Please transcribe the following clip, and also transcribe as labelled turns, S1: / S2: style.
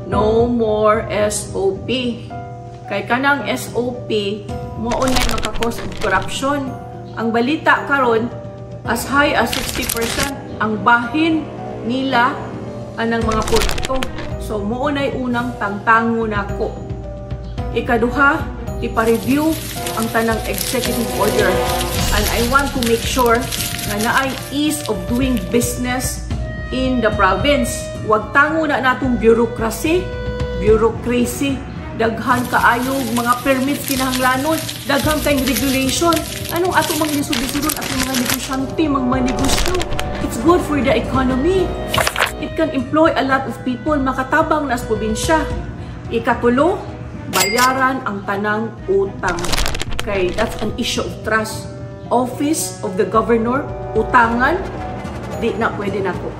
S1: No more SOP. Kay kanang SOP, mao nay maka-cause of corruption. Ang balita karon, as high as 60% ang bahin nila anang mga korupto. So mao nay unang tangtango nako. Ikaduha, ipa-review ang tanang executive order. And I want to make sure nga naay ease of doing business in the province. Wag tango na natong bureaucracy, bureaucracy. Daghan kaayo mga permits kinahanglanon, daghan kayong regulation. Anong ato mga lisod-lisodon atong mga negosyante, mga manegosyo? It's good for the economy. It can employ a lot of people, makatabang na sa probinsya. Ikatulo, bayaran ang tanang utang. Kay that's an issue of trust. Office of the Governor, utangan, di na pwede nako.